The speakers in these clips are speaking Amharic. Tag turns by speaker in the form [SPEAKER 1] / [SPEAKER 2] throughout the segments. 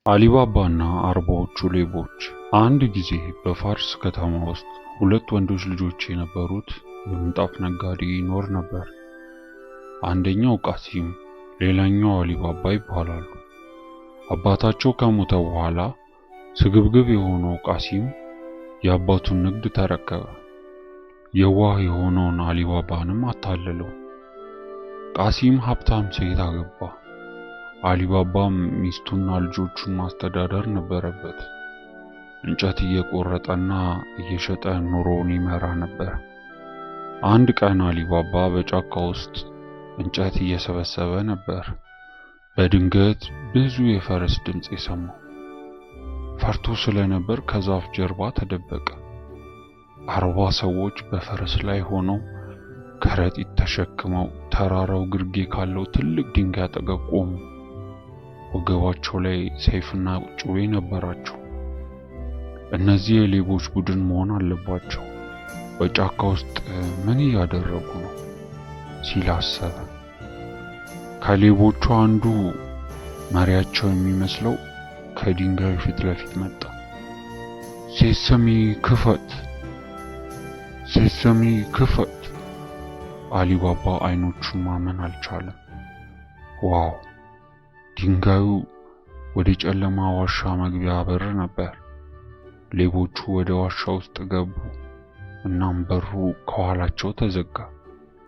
[SPEAKER 1] አሊባባና አርባዎቹ ሌቦች። አንድ ጊዜ በፋርስ ከተማ ውስጥ ሁለት ወንዶች ልጆች የነበሩት የምንጣፍ ነጋዴ ይኖር ነበር። አንደኛው ቃሲም፣ ሌላኛው አሊባባ ይባላሉ። አባታቸው ከሞተ በኋላ ስግብግብ የሆነው ቃሲም የአባቱን ንግድ ተረከበ። የዋህ የሆነውን አሊባባንም አታለለው። ቃሲም ሀብታም ሴት አገባ። አሊባባም ሚስቱና ልጆቹን ማስተዳደር ነበረበት። እንጨት እየቆረጠና እየሸጠ ኑሮውን ይመራ ነበር። አንድ ቀን አሊባባ በጫካ ውስጥ እንጨት እየሰበሰበ ነበር። በድንገት ብዙ የፈረስ ድምፅ የሰማው። ፈርቶ ስለነበር ከዛፍ ጀርባ ተደበቀ። 40 ሰዎች በፈረስ ላይ ሆነው ከረጢት ተሸክመው ተራራው ግርጌ ካለው ትልቅ ድንጋይ አጠገብ ቆሙ። ወገባቸው ላይ ሰይፍና ጩቤ ነበራቸው። እነዚህ የሌቦች ቡድን መሆን አለባቸው። በጫካ ውስጥ ምን እያደረጉ ነው ሲል አሰበ። ከሌቦቹ አንዱ መሪያቸው የሚመስለው ከድንጋዩ ፊት ለፊት መጣ። ሴሰሚ ክፈት፣ ሴሰሚ ክፈት። አሊባባ አይኖቹን ማመን አልቻለም። Wow! ድንጋዩ ወደ ጨለማ ዋሻ መግቢያ በር ነበር። ሌቦቹ ወደ ዋሻ ውስጥ ገቡ። እናም በሩ ከኋላቸው ተዘጋ።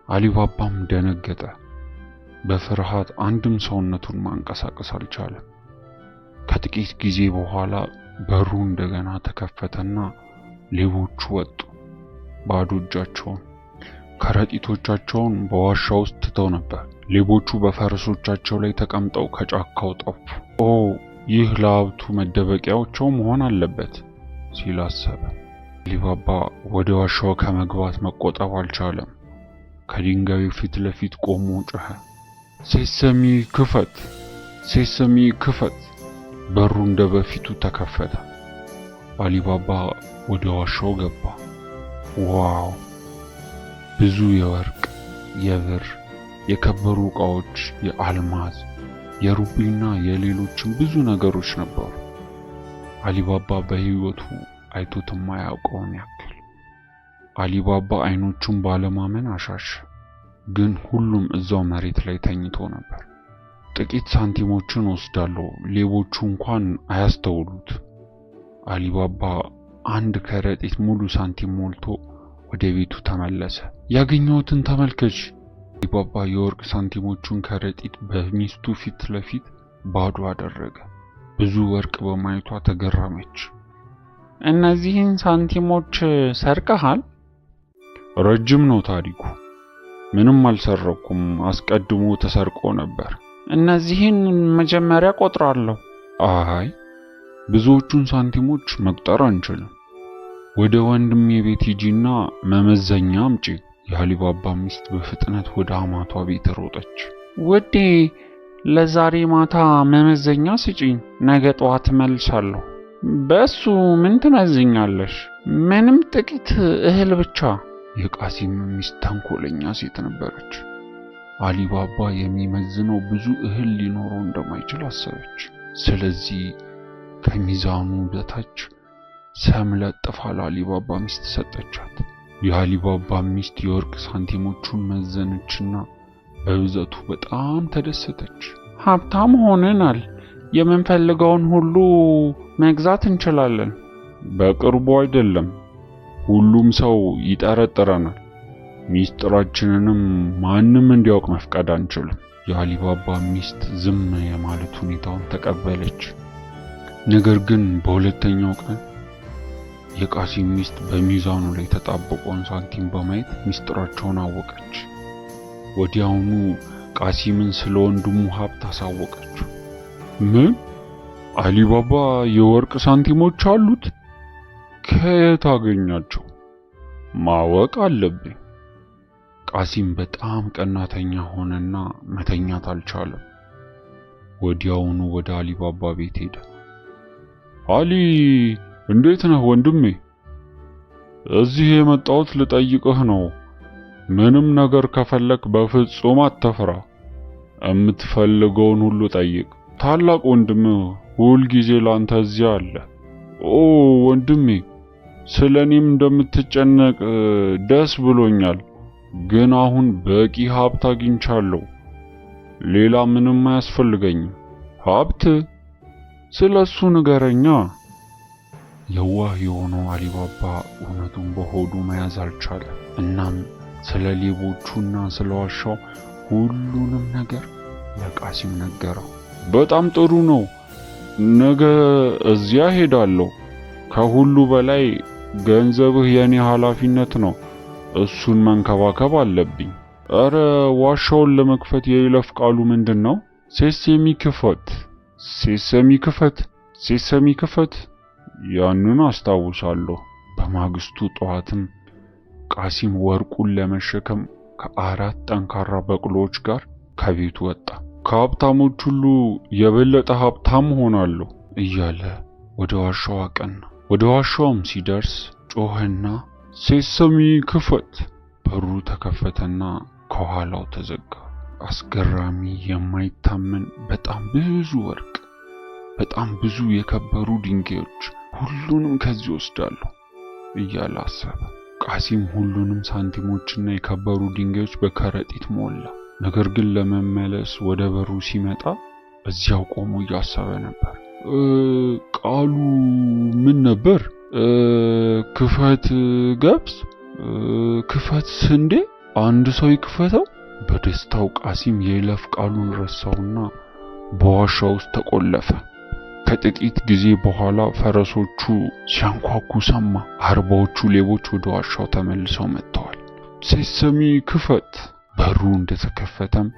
[SPEAKER 1] አሊባባም ደነገጠ። በፍርሃት አንድም ሰውነቱን ማንቀሳቀስ አልቻለም። ከጥቂት ጊዜ በኋላ በሩ እንደገና ተከፈተና ሌቦቹ ወጡ፣ ባዶ እጃቸውን። ከረጢቶቻቸውን በዋሻ ውስጥ ትተው ነበር። ሌቦቹ በፈረሶቻቸው ላይ ተቀምጠው ከጫካው ጠፉ። ኦ፣ ይህ ለሀብቱ መደበቂያቸው መሆን አለበት ሲል አሰበ። አሊባባ ወደ ዋሻው ከመግባት መቆጠብ አልቻለም። ከድንጋዩ ፊት ለፊት ቆሞ ጮኸ፣ ሴሰሚ ክፈት! ሴሰሚ ክፈት! በሩ እንደ በፊቱ ተከፈተ። አሊባባ ወደ ዋሻው ገባ። Wow! ብዙ የወርቅ፣ የብር፣ የከበሩ ዕቃዎች፣ የአልማዝ፣ የሩቢና የሌሎችም ብዙ ነገሮች ነበሩ። አሊባባ በሕይወቱ አይቶት የማያውቀውን ያክል። አሊባባ አይኖቹን ባለማመን አሻሸ። ግን ሁሉም እዛው መሬት ላይ ተኝቶ ነበር። ጥቂት ሳንቲሞችን ወስዳለሁ፣ ሌቦቹ እንኳን አያስተውሉት። አሊባባ አንድ ከረጢት ሙሉ ሳንቲም ሞልቶ ወደ ቤቱ ተመለሰ። ያገኘሁትን ተመልከች። አሊባባ የወርቅ ሳንቲሞቹን ከረጢት በሚስቱ ፊት ለፊት ባዶ አደረገ። ብዙ ወርቅ በማየቷ ተገረመች።
[SPEAKER 2] እነዚህን ሳንቲሞች ሰርቀሃል?
[SPEAKER 1] ረጅም ነው ታሪኩ። ምንም አልሰረኩም፣ አስቀድሞ ተሰርቆ ነበር።
[SPEAKER 2] እነዚህን መጀመሪያ ቆጥራለሁ።
[SPEAKER 1] አይ፣ ብዙዎቹን ሳንቲሞች መቁጠር አንችልም። ወደ ወንድሜ ቤት ሂጂና መመዘኛ አምጪ። የአሊባባ ሚስት በፍጥነት ወደ አማቷ ቤት ሮጠች።
[SPEAKER 2] ውዴ፣ ለዛሬ ማታ መመዘኛ ስጪኝ፣ ነገ ጠዋት እመልሳለሁ። በሱ ምን ትመዝኛለሽ? ምንም፣ ጥቂት እህል ብቻ።
[SPEAKER 1] የቃሲም ሚስት ተንኮለኛ ሴት ነበረች። አሊባባ የሚመዝነው ብዙ እህል ሊኖረው እንደማይችል አሰበች። ስለዚህ ከሚዛኑ በታች ሰም ለጥፋ ለአሊባባ ሚስት ሰጠቻት። የአሊባባ ሚስት የወርቅ ሳንቲሞቹን መዘነችና በብዛቱ በጣም ተደሰተች።
[SPEAKER 2] ሀብታም ሆነናል። የምንፈልገውን ሁሉ መግዛት እንችላለን።
[SPEAKER 1] በቅርቡ አይደለም፣ ሁሉም ሰው ይጠረጥረናል። ሚስጥራችንንም ማንም እንዲያውቅ መፍቀድ አንችልም። የአሊባባ ሚስት ዝም የማለት ሁኔታውን ተቀበለች። ነገር ግን በሁለተኛው ቀን የቃሲም ሚስት በሚዛኑ ላይ የተጣበቀውን ሳንቲም በማየት ሚስጥራቸውን አወቀች። ወዲያውኑ ቃሲምን ስለ ወንድሙ ሀብት አሳወቀችው። ምን? አሊባባ የወርቅ ሳንቲሞች አሉት? ከየት አገኛቸው? ማወቅ አለብኝ። ቃሲም በጣም ቀናተኛ ሆነና መተኛት አልቻለም። ወዲያውኑ ወደ አሊባባ ቤት ሄደ። አሊ፣ እንዴት ነህ ወንድሜ? እዚህ የመጣሁት ልጠይቅህ ነው። ምንም ነገር ከፈለክ በፍጹም አትፍራ። የምትፈልገውን ሁሉ ጠይቅ። ታላቅ ወንድምህ ሁል ጊዜ ላንተ እዚያ አለ። ኦ ወንድሜ፣ ስለ እኔም እንደምትጨነቅ ደስ ብሎኛል። ግን አሁን በቂ ሀብት አግኝቻለሁ። ሌላ ምንም አያስፈልገኝም። ሀብት? ስለ እሱ ንገረኛ። የዋህ የሆነው አሊባባ እውነቱን በሆዱ መያዝ አልቻለም። እናም ስለ ሌቦቹና ስለ ዋሻው ሁሉንም ነገር ለቃሲም ነገረው። በጣም ጥሩ ነው። ነገ እዚያ ሄዳለሁ። ከሁሉ በላይ ገንዘብህ የኔ ኃላፊነት ነው። እሱን መንከባከብ አለብኝ። እረ ዋሻውን ለመክፈት የይለፍ ቃሉ ምንድን ነው? ሴሴሚ ክፈት፣ ሴሰሚ ክፈት፣ ሴሰሚ ክፈት። ያንን አስታውሳለሁ። በማግስቱ ጠዋትም ቃሲም ወርቁን ለመሸከም ከአራት ጠንካራ በቅሎዎች ጋር ከቤቱ ወጣ። ከሀብታሞች ሁሉ የበለጠ ሀብታም ሆናለሁ እያለ ወደ ዋሻው አቀና። ወደ ዋሻውም ሲደርስ ጮኸና ሴሰሚ ክፈት። በሩ ተከፈተና ከኋላው ተዘጋ። አስገራሚ፣ የማይታመን በጣም ብዙ ወርቅ፣ በጣም ብዙ የከበሩ ድንጋዮች፣ ሁሉንም ከዚህ ወስዳለሁ እያለ አሰበ። ቃሲም ሁሉንም ሳንቲሞችና የከበሩ ድንጋዮች በከረጢት ሞላ። ነገር ግን ለመመለስ ወደ በሩ ሲመጣ እዚያው ቆሞ እያሰበ ነበር። ቃሉ ምን ነበር? ክፈት ገብስ፣ ክፈት ስንዴ፣ አንድ ሰው ይክፈተው። በደስታው ቃሲም የይለፍ ቃሉን ረሳውና በዋሻ ውስጥ ተቆለፈ። ከጥቂት ጊዜ በኋላ ፈረሶቹ ሲያንኳኩ ሰማ። 40ዎቹ ሌቦች ወደ ዋሻው ተመልሰው መጥተዋል። ሴሰሚ ክፈት። በሩ እንደተከፈተም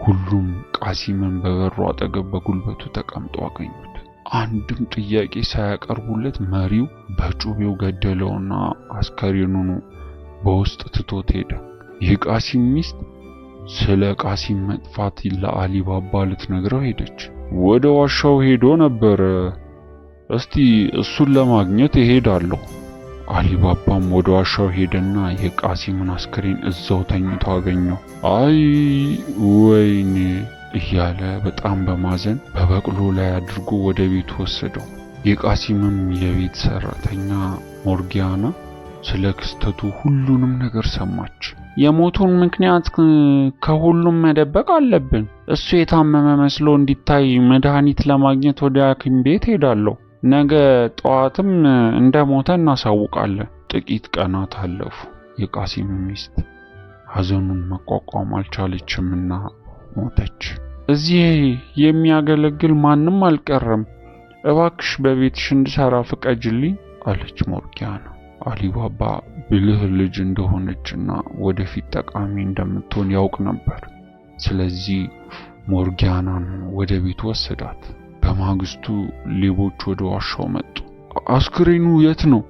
[SPEAKER 1] ሁሉም ቃሲምን በበሩ አጠገብ በጉልበቱ ተቀምጦ አገኙት። አንድም ጥያቄ ሳያቀርቡለት መሪው በጩቤው ገደለውና አስከሬኑን በውስጥ ትቶት ሄደ። የቃሲም ሚስት ስለ ቃሲም መጥፋት ለአሊባባ ልትነግረው ሄደች። ወደ ዋሻው ሄዶ ነበር። እስቲ እሱን ለማግኘት እሄዳለሁ። አሊባባም ወደ ዋሻው ሄደና የቃሲምን አስክሬን እዛው ተኝቶ አገኘው። አይ ወይኔ እያለ በጣም በማዘን በበቅሎ ላይ አድርጎ ወደ ቤቱ ወሰደው። የቃሲምም የቤት ሰራተኛ ሞርጊያና ስለ ክስተቱ ሁሉንም ነገር ሰማች።
[SPEAKER 2] የሞቱን ምክንያት ከሁሉም መደበቅ አለብን። እሱ የታመመ መስሎ እንዲታይ መድኃኒት ለማግኘት ወደ ሐኪም ቤት ሄዳለሁ። ነገ ጠዋትም እንደሞተ እናሳውቃለን።
[SPEAKER 1] ጥቂት ቀናት አለፉ። የቃሲም ሚስት ሐዘኑን መቋቋም አልቻለችምና ሞተች።
[SPEAKER 2] እዚህ የሚያገለግል ማንም አልቀረም። እባክሽ በቤትሽ እንድሰራ ፍቀጅልኝ
[SPEAKER 1] አለች ሞርጊያና። አሊባባ ብልህ ልጅ እንደሆነችና ወደፊት ጠቃሚ እንደምትሆን ያውቅ ነበር። ስለዚህ ሞርጊያናን ወደ ቤቱ ወሰዳት። በማግስቱ ሌቦች ወደ ዋሻው መጡ። አስክሬኑ የት ነው?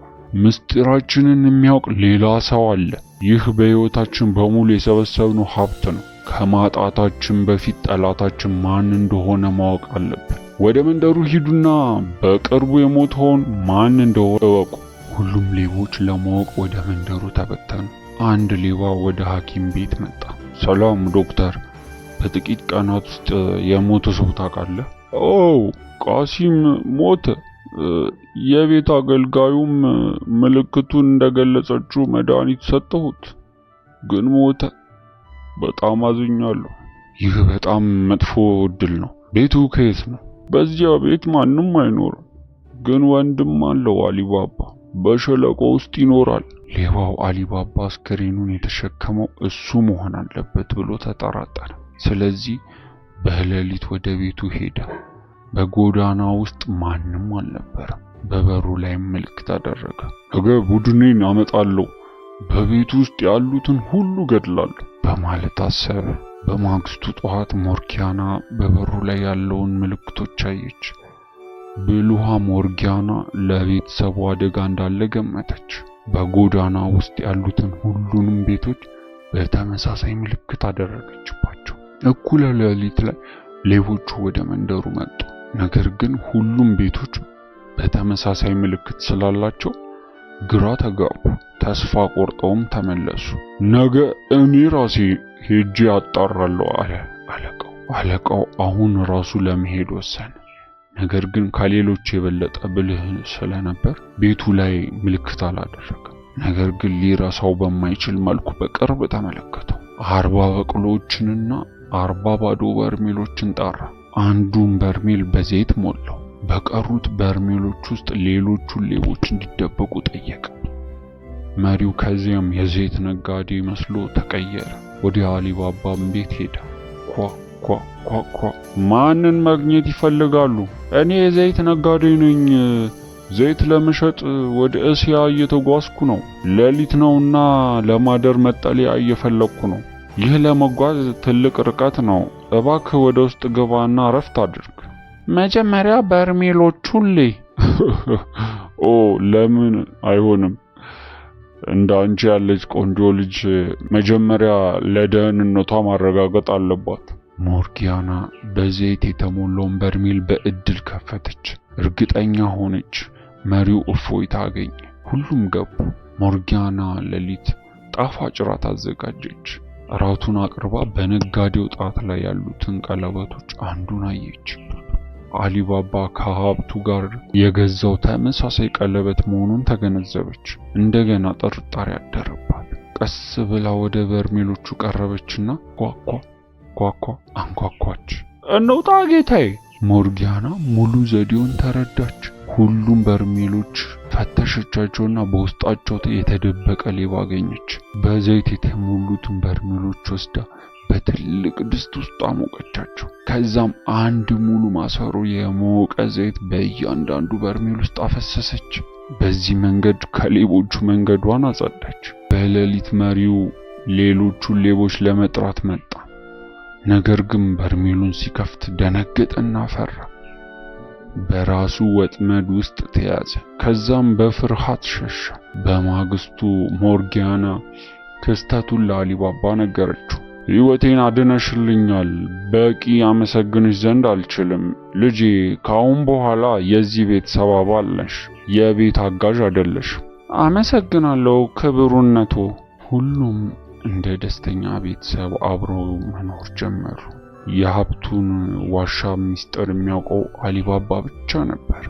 [SPEAKER 1] ምስጢራችንን የሚያውቅ ሌላ ሰው አለ። ይህ በሕይወታችን በሙሉ የሰበሰብነው ሀብት ነው። ከማጣታችን በፊት ጠላታችን ማን እንደሆነ ማወቅ አለብን። ወደ መንደሩ ሂዱና በቅርቡ የሞተውን ማን እንደሆነ እወቁ። ሁሉም ሌቦች ለማወቅ ወደ መንደሩ ተበተኑ። አንድ ሌባ ወደ ሐኪም ቤት መጣ። ሰላም ዶክተር፣ በጥቂት ቀናት ውስጥ የሞተ ሰው ታውቃለህ? ኦ ቃሲም ሞተ። የቤት አገልጋዩም ምልክቱን እንደገለጸችው መድኃኒት ሰጠሁት፣ ግን ሞተ። በጣም አዝኛለሁ። ይህ በጣም መጥፎ እድል ነው። ቤቱ ከየት ነው? በዚያ ቤት ማንም አይኖርም፣ ግን ወንድም አለው አሊባባ በሸለቆ ውስጥ ይኖራል። ሌባው አሊባባ አስከሬኑን የተሸከመው እሱ መሆን አለበት ብሎ ተጠራጠረ። ስለዚህ በሌሊት ወደ ቤቱ ሄደ። በጎዳና ውስጥ ማንም አልነበረም። በበሩ ላይም ምልክት አደረገ። ነገ ቡድኔን አመጣለሁ፣ በቤቱ ውስጥ ያሉትን ሁሉ ገድላለሁ በማለት አሰበ። በማግስቱ ጠዋት ሞርጊያና በበሩ ላይ ያለውን ምልክቶች አየች። ብልኋ ሞርጊያና ለቤተሰቡ አደጋ እንዳለ ገመተች። በጎዳና ውስጥ ያሉትን ሁሉንም ቤቶች በተመሳሳይ ምልክት አደረገችባቸው። እኩለ ሌሊት ላይ ሌቦቹ ወደ መንደሩ መጡ። ነገር ግን ሁሉም ቤቶች በተመሳሳይ ምልክት ስላላቸው ግራ ተጋቡ። ተስፋ ቆርጠውም ተመለሱ። ነገ እኔ ራሴ ሄጄ አጣራለሁ አለ አለቃው። አለቃው አሁን ራሱ ለመሄድ ወሰነ። ነገር ግን ከሌሎች የበለጠ ብልህ ስለነበር ቤቱ ላይ ምልክት አላደረገም። ነገር ግን ሊረሳው በማይችል መልኩ በቅርብ ተመለከተው። 40 በቅሎዎችንና 40 ባዶ በርሜሎችን ጠራ። አንዱን በርሜል በዘይት ሞላው። በቀሩት በርሜሎች ውስጥ ሌሎቹን ሌቦች እንዲደበቁ ጠየቀ። መሪው ከዚያም የዘይት ነጋዴ መስሎ ተቀየረ። ወደ አሊባባም ቤት ሄደ። ኳ ኳ ኳ ኳ። ማንን ማግኘት ይፈልጋሉ? እኔ የዘይት ነጋዴ ነኝ። ዘይት ለመሸጥ ወደ እስያ እየተጓዝኩ ነው። ሌሊት ነውና ለማደር መጠለያ እየፈለግኩ ነው። ይህ ለመጓዝ ትልቅ ርቀት ነው። እባክህ ወደ ውስጥ ግባና እረፍት አድርግ። መጀመሪያ በርሜሎቹን ልይ። ኦ ለምን አይሆንም? እንደ አንቺ ያለች ቆንጆ ልጅ መጀመሪያ ለደህንነቷ ማረጋገጥ አለባት። ሞርጊያና በዘይት የተሞላውን በርሜል በእድል ከፈተች። እርግጠኛ ሆነች። መሪው እፎይታ አገኘ። ሁሉም ገቡ። ሞርጊያና ሌሊት ጣፋጭ ራት አዘጋጀች። ራቱን አቅርባ በነጋዴው ጣት ላይ ያሉትን ቀለበቶች አንዱን አየች። አሊባባ ከሀብቱ ጋር የገዛው ተመሳሳይ ቀለበት መሆኑን ተገነዘበች። እንደገና ጥርጣሬ አደረባት። ቀስ ብላ ወደ በርሜሎቹ ቀረበችና ኳኳ ኳኳ አንኳኳች። እንውጣ ጌታዬ። ሞርጊያና ሙሉ ዘዴውን ተረዳች። ሁሉም በርሜሎች ፈተሸቻቸውና በውስጣቸው የተደበቀ ሌባ አገኘች። በዘይት የተሞሉትን በርሜሎች ወስዳ በትልቅ ድስት ውስጥ አሞቀቻቸው። ከዛም አንድ ሙሉ ማሰሮ የሞቀ ዘይት በእያንዳንዱ በርሜል ውስጥ አፈሰሰች። በዚህ መንገድ ከሌቦቹ መንገዷን አጸዳች። በሌሊት መሪው ሌሎቹን ሌቦች ለመጥራት መጣ። ነገር ግን በርሜሉን ሲከፍት ደነገጠና ፈራ። በራሱ ወጥመድ ውስጥ ተያዘ። ከዛም በፍርሃት ሸሸ። በማግስቱ ሞርጊያና ክስተቱን ለአሊባባ ነገረችው። ሕይወቴን አድነሽልኛል፣ በቂ አመሰግንሽ ዘንድ አልችልም። ልጄ፣ ከአሁን በኋላ የዚህ ቤተሰብ አባል ነሽ፣ የቤት አጋዥ አይደለሽ። አመሰግናለሁ ክቡርነቶ። ሁሉም እንደ ደስተኛ ቤተሰብ አብረው መኖር ጀመሩ። የሀብቱን ዋሻ ሚስጥር የሚያውቀው አሊባባ ብቻ ነበር።